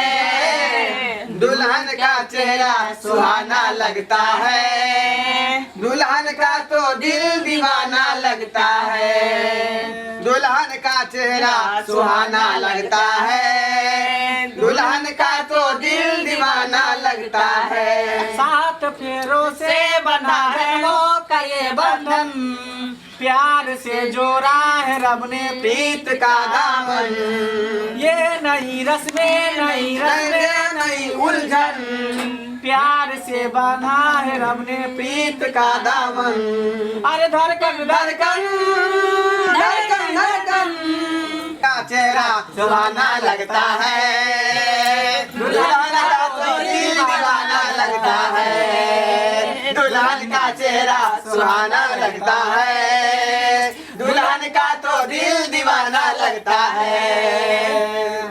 Speaker 2: दुल्हन का चेहरा सुहाना लगता है, दुल्हन का तो दिल दीवाना लगता है, दुल्हन का चेहरा सुहाना लगता है, दुल्हन का तो दिल दीवाना लगता है।
Speaker 1: सात फेरों से बना है का ये बंधन, प्यार से जोड़ा है रब ने
Speaker 2: प्रीत का दामन,
Speaker 1: ये नई रस्में नई रस्में
Speaker 2: नई उलझन,
Speaker 1: प्यार से बंधा है रब ने
Speaker 2: प्रीत का दामन।
Speaker 1: अरे धड़कन
Speaker 2: धड़कन धड़कन धड़कन का चेहरा सुहाना लगता है, दुल्हन का तो दिल दीवाना लगता है, दुल्हन का चेहरा सुहाना लगता है, दुल्हन का तो दिल दीवाना लगता है।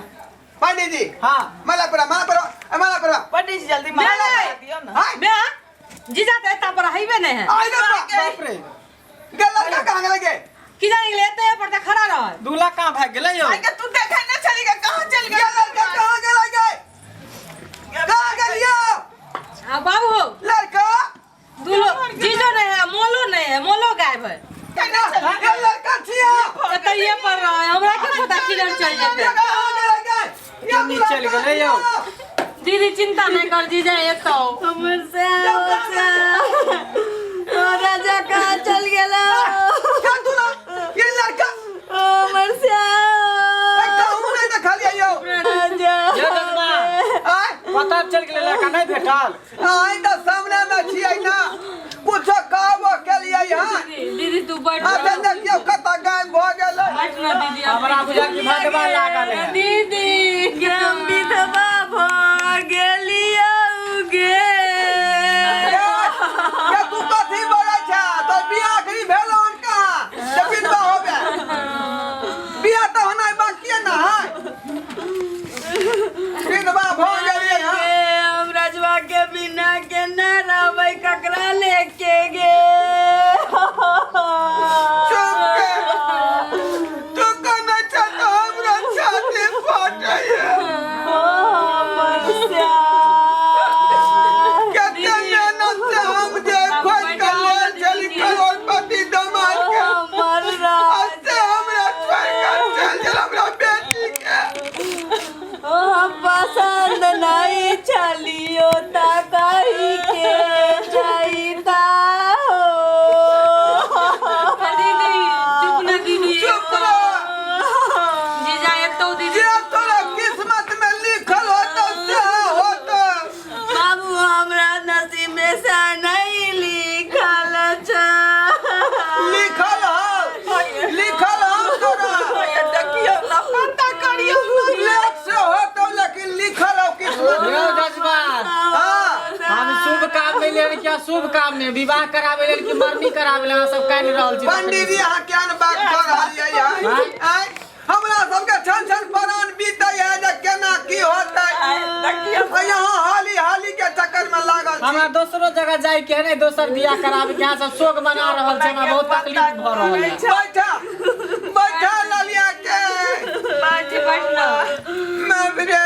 Speaker 2: पंडित जी
Speaker 1: हाँ
Speaker 2: माला पड़ा माला पड़ा माला पड़ा
Speaker 3: पंडित जी जल्दी माला लगा दियो ना।
Speaker 2: हाय
Speaker 4: बे जीजा तो एता पर हइबे नहीं है।
Speaker 2: आई रे
Speaker 1: बाप रे,
Speaker 2: गे लड़का कहाँ गेलै गे?
Speaker 4: की जाने गेलै एते पर त खड़ा रह।
Speaker 1: दूल्हा कहाँ भाग गेलै यौ?
Speaker 3: आई के तू देखै ना चली गे, कहाँ चल
Speaker 2: गे
Speaker 3: गेल?
Speaker 2: लड़का कहाँ गेलै गे? कहाँ गेलियो
Speaker 4: आ बाबू हो
Speaker 2: लड़का?
Speaker 4: दूल्हो जीजो नहीं है, मोलो नहीं है, मोलो गायब है।
Speaker 2: गे लड़का छिया
Speaker 4: एतैये पर रह, हमरा के पता किधर चल जेतै।
Speaker 2: कहाँ गेलै गे?
Speaker 1: केनी चलि गेलै यौ?
Speaker 4: दीदी चिंता नहीं कर, जीजा एतौ।
Speaker 6: हमर श्याम राजा कहाँ चल गेलो?
Speaker 2: क्या दूल्हा ये लड़का
Speaker 6: हमर श्याम
Speaker 2: कहूँ नहीं देखलियै यौ।
Speaker 6: राजा।
Speaker 1: यौ ददमा,
Speaker 2: आय
Speaker 1: पता चलि गेलै लड़का नहि भेटल?
Speaker 2: आय तऽ सामने मे छियै ना, कुछो कहबो केलियै हँ।
Speaker 4: दीदी तू बैठ।
Speaker 2: अच्छा देखियौ कतऽ गायब भऽ गेलै।
Speaker 4: बैठ ना दीदी।
Speaker 1: हमरा बुझल कि भगवा लागल है।
Speaker 4: दीदी
Speaker 6: हम विधवा भऽ गेलियौ गे।
Speaker 2: ये तू कथी बोलै छ? तो बियाह अखनी भेलौ हन कहाँ से विधवा होबे? बियाह तऽ होनाइ बाकिए न है, विधवा भऽ गेलियै हँ।
Speaker 6: गे, हम राजवा के बिना केना रहबै, ककरा लेके गे?
Speaker 2: चुप के तू कनै छ तऽ हमरा छाती फटैए।
Speaker 6: हमर श्याम
Speaker 2: कते मेहनत से हम जे खोज के लेल छली करोड़पति दमाद के,
Speaker 6: हमर राज
Speaker 2: से हमरा छोड़ के चल गेल हमरा बेटी के।
Speaker 6: ओ हम पसंद नहीं छलियो ता कही के जाइता हो।
Speaker 4: दीदी चुप ना दीदी।
Speaker 2: चुप रह।
Speaker 4: जीजा एतौ दीदी।
Speaker 2: जे तोरा किस्मत में लिखल होतो से होतो।
Speaker 6: बाबू हमरा नसीब में से नहीं लिखल छ।
Speaker 2: लिखल हो, लिखल हो तोरा।
Speaker 3: देखियो ना, पता करियो ना।
Speaker 2: लेट से होतो लेकिन लिखल हो किस्मत में।
Speaker 1: यौ जजमान,
Speaker 2: हाँ
Speaker 1: हम शुभ काम में लेल कि अशुभ काम में? विवाह करावे लेल कि मरनी करावे लेल? अहाँ सब कानि रहल छी।
Speaker 2: पंडित जी अहाँ केहन बात कऽ रहलियै हँ? आँय? हमरा सबके छन छन प्राण बीतै है जे केना की होतै,
Speaker 3: देखियो
Speaker 2: यहाँ हाली हाली के चक्कर में लागल छी।
Speaker 1: हमरा दोसरो जगह जाय के है ने, दोसर बियाह करावे के। अहाँ सब शोक मना रहल छी, हमरा बहुत तकलीफ भऽ रहल है।
Speaker 2: बैठा बैठा ललिया के।
Speaker 4: बैठ बैठ ना।
Speaker 2: मैं रे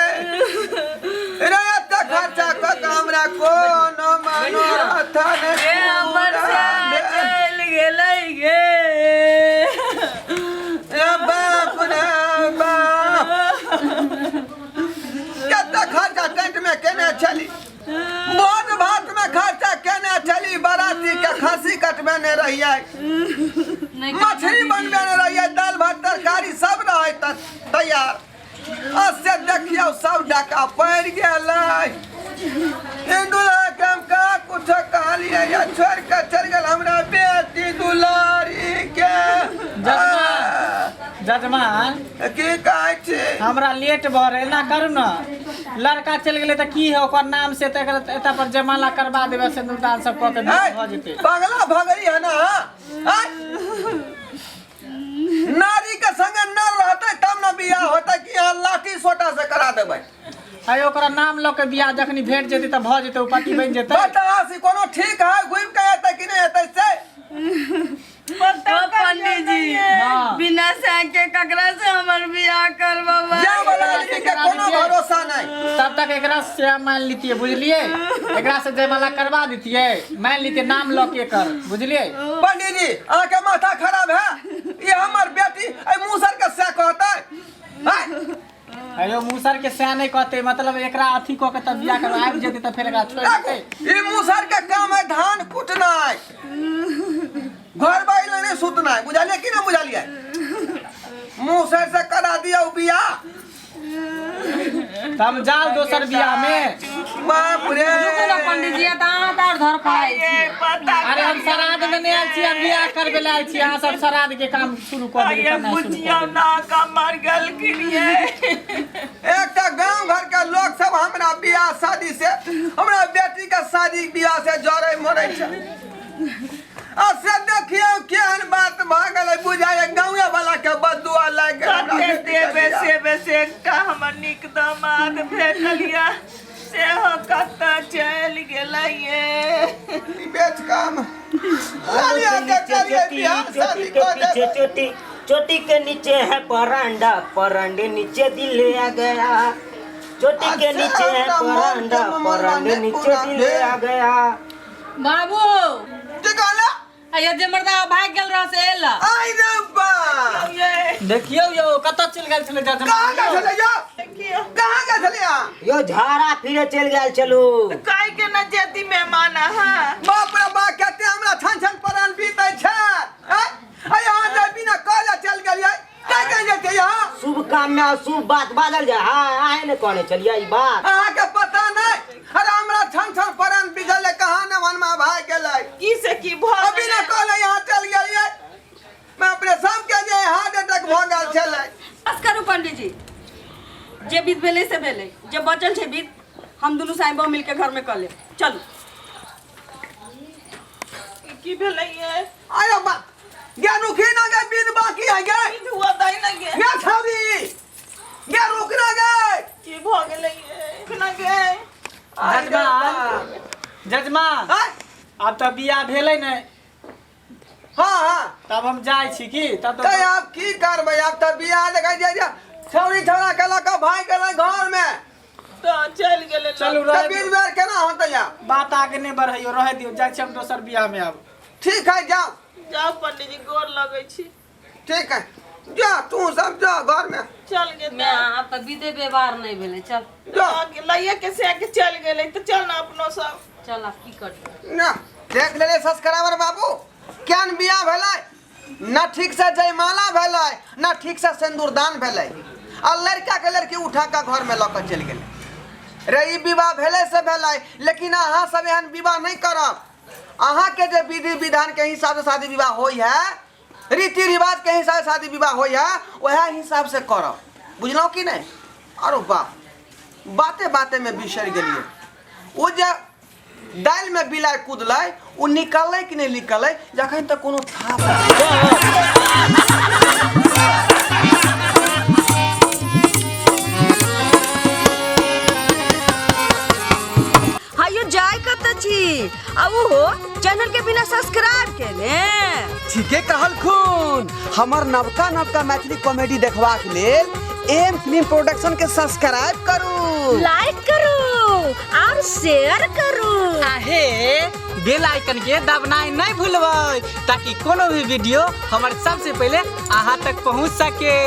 Speaker 2: रे एते खर्चा कऽ कऽ हमरा कोनो मनोरथ
Speaker 6: गे हमर श्याम
Speaker 2: नहि।
Speaker 6: चलि गेलै गे।
Speaker 2: रे बाप रे बाप, कते खर्चा टेंट में केने छली, भोज भात में खर्चा केने छली, बराती के खस्सी कटबेने रहियै,
Speaker 4: नहीं
Speaker 2: मछली बनबेने रहियै, दालि भात तरकारी सब रहै तैयार। से देखियौ सब डका पड़ि गेलै। ई दुल्हा के हम का कुछो कहलियै या छोड़ि कऽ चलि गेल हमरा बेटी दुलारी के।
Speaker 1: जजमान जजमान,
Speaker 2: की कहै छी?
Speaker 1: हमरा लेट भऽ रहल, एना करू ने, लड़का चलि गेलै तऽ की है, ओकर नाम से तऽ एतऽ पर जयमाला करबा देबै, सिन्दूरदान सब कऽ के बियाह भऽ जेतै।
Speaker 2: पगला भऽ गेली है ना? आँय? नारी के संगे नर रहतै तब ने बियाह होतै कि अहाँ लाठी सोटा से करा देबै?
Speaker 1: अरे ओकरा नाम लऽ के बियाह जखनी भेट जेतै तऽ भऽ जेतै, ओ पति बनि जेतै।
Speaker 2: बतासी कोनो ठीक है, घुमि के एतै कि नहि एतै से?
Speaker 6: ओ पंडित जी,
Speaker 1: हाँ।
Speaker 6: बिना सैं के ककरा से हमर बियाह करबा?
Speaker 2: जा वाला आदमी के कोनो भरोसा नहीं।
Speaker 1: तब तक एकरा से मान लीतिए, बुझलिए? एकरा से जयमाला करवा दीतिए, मान लीतिए नाम लऽ के कर, बुझलिए?
Speaker 2: पंडित जी, अहाँके माथा खराब है? ये हमर बेटी एहि मुसर के से कहतै? हैं?
Speaker 1: अयो मूसर के सै नहीं कहते, मतलब एकरा अथी कऽ के तब बियाह करवा आबि जेतै तऽ फेर एकरा छोड़ि
Speaker 2: देखू,
Speaker 1: देतै।
Speaker 2: ई मुसर के काम है धान कुटनाइ, घर बाइल नहीं सुतनाइ, बुझलिए कि नहीं बुझलिए? मुसर से करा दियौ बियाह।
Speaker 1: तऽ हम जाउ दोसर बियाह में?
Speaker 2: बाप रे।
Speaker 4: रुकू ने पंडित जी, तऽ अहाँ तऽ आओर धर खाइ छी।
Speaker 3: पता।
Speaker 1: अरे हम श्राद्ध में नहीं आयल छी, हम बियाह करबे ले आयल छी। अहाँ सब श्राद्ध के काम शुरू कऽ देलियै,
Speaker 3: ये
Speaker 1: तऽ नहि शुरू
Speaker 3: बुझियौ
Speaker 1: कऽ देलियै।
Speaker 3: ना का मर गेलखिन ये।
Speaker 2: एकटा गांव घर के लोग सब हमरा बियाह शादी से, हमरा बेटी के शादी बियाह से जरे मरे छै। आ से देखियौ केहन बात भऽ गेलै, बुझाइए गाँवे वाला के बदुआ लागि गेल हमरा
Speaker 3: कते
Speaker 2: बेटी के
Speaker 3: देबे
Speaker 2: बियाह।
Speaker 3: सेबे से एकटा हमर नीक दामाद भेटल ये, सेहो कतऽ चलि गेलै ये।
Speaker 2: ई बेच काम लालिया के चलिए बियाह शादी
Speaker 5: चोटी के
Speaker 2: कऽ
Speaker 5: पीछे
Speaker 2: देबै।
Speaker 5: चोटी, चोटी के नीचे है परांडा, परांडे नीचे दिल आ गया। चोटी के
Speaker 2: अच्छा,
Speaker 5: नीचे है
Speaker 2: हमरा मन के
Speaker 5: परांडा,
Speaker 2: ममला
Speaker 5: परांडे
Speaker 2: नहि
Speaker 5: नीचे
Speaker 2: पूरा
Speaker 5: दिल
Speaker 2: भेल।
Speaker 5: आ गया।
Speaker 4: बाबू।
Speaker 2: की कहला?
Speaker 4: आ जे मर्दा भागि गेल रह से एला।
Speaker 2: आइ रे बा।
Speaker 3: ये।
Speaker 1: देखियौ यौ, कतऽ चलि गेल छलै जजमान?
Speaker 2: कहाँ गेल छलै यौ?
Speaker 3: देखियौ।
Speaker 2: कहाँ गेल छलै अहाँ?
Speaker 5: यो झाड़ा फिरे चल गेल चलू।
Speaker 3: काहे के न जेती मेहमान अहाँ?
Speaker 2: बाप रे बाप, कते हमरा छन छन परान बीतै छै। आँय? अरे अहाँ जे बिना कहले चल गेलियै, के के जेतै यहाँ?
Speaker 5: शुभ काम में अशुभ बात बाजल जाय? हाँ, आहे ने कहने चलिए ई बात।
Speaker 2: अहाँके पता नहि? अरे हमरा छन छन परान बीतल, कहाँ ने वनमा भाग गेलै।
Speaker 3: की से की भऽ
Speaker 2: अभी
Speaker 3: गेलै?
Speaker 2: ने कहले यहाँ चल गेलियै, मैं अपने सबके जे हार्ट अटैक भऽ गेल छलै।
Speaker 6: बस करू पंडित जी, जे विध भेलै से भेलै, जे बचल छै विध हम दुनू साईं बहू मिलके घर में कऽ लेब। चलू।
Speaker 3: की भेलै ये?
Speaker 2: आयो बा गे, रुकी ना गे, बीत बाकी है गे।
Speaker 3: की हुआ दाई ना गे?
Speaker 2: गे छौरी गे, रुक ना गे।
Speaker 3: की भऽ गेलै ये? केना गे?
Speaker 1: जजमान, जजमान।
Speaker 2: आय?
Speaker 1: आब तऽ बियाह भेलै ने?
Speaker 2: हाँ हाँ।
Speaker 1: तब हम जाइ छी की तब
Speaker 2: तऽ
Speaker 1: तऽ
Speaker 2: आब की करबै? आब तऽ बियाह देखै छियै जे छौरी छौरा के लऽ कऽ भागि गेलै घर में।
Speaker 3: तऽ चलि गेलै।
Speaker 1: चलू।
Speaker 2: तऽ
Speaker 1: रहै
Speaker 2: बीच
Speaker 1: दियौ।
Speaker 2: बेर केना होतै आब?
Speaker 1: बात आगे नहि बढ़ैयौ, रहै दियौ। जाइ छी हम दोसर बियाह में आब।
Speaker 2: ठीक है, जाओ।
Speaker 3: जाउ पंडित जी, गोर लगै छी।
Speaker 2: ठीक है, जा, तू सब जा घर में।
Speaker 3: चल गे।
Speaker 4: मैं आब तऽ विधे व्यवहार नहि भेलै, चल।
Speaker 2: जा।
Speaker 3: लइए के से के चलि गेलै तऽ चल ने अपनो सब।
Speaker 4: चल, आब की करियै?
Speaker 2: ना देख लेले सब्सक्राइबर बाबू, केहन बियाह भेलै? ना ठीक से जयमाला भेलै, ना ठीक से सिंदूरदान भेलै, आ लड़का के लड़की उठा के घर में लऽ के चलि गेलै। रे ई विवाह भेलै से भेलै, लेकिन अहाँ सब एहन विवाह नहि करब। अहाँके जे विधि विधान के हिसाब से शादी विवाह होइ है, रीति रिवाज के हिसाब से शादी विवाह होइ है, वएह हिसाब से करब, बुझलहुँ कि नहि? आरो वाह, बाते बाते में बिसरि गेलियै, ओ जे दालि में बिलाइ कुदलै ओ निकललै कि नहि निकललै, जखन तक कोनो था।
Speaker 6: हायो, जाय कतऽ छी आ ओहो चैनल के बिना सब्सक्राइब केने?
Speaker 2: ठीके कहलखुन। हमर नवका नवका मैथिली कॉमेडी देखबाक लेल एम फिल्म प्रोडक्शन के सब्सक्राइब करू,
Speaker 7: लाइक करू और शेयर करू।
Speaker 1: आहे बेल आइकन के दबनाइ नहीं भूलबै, ताकि कोनो भी वीडियो हमर सबसे पहले अहाँ तक पहुँच सके।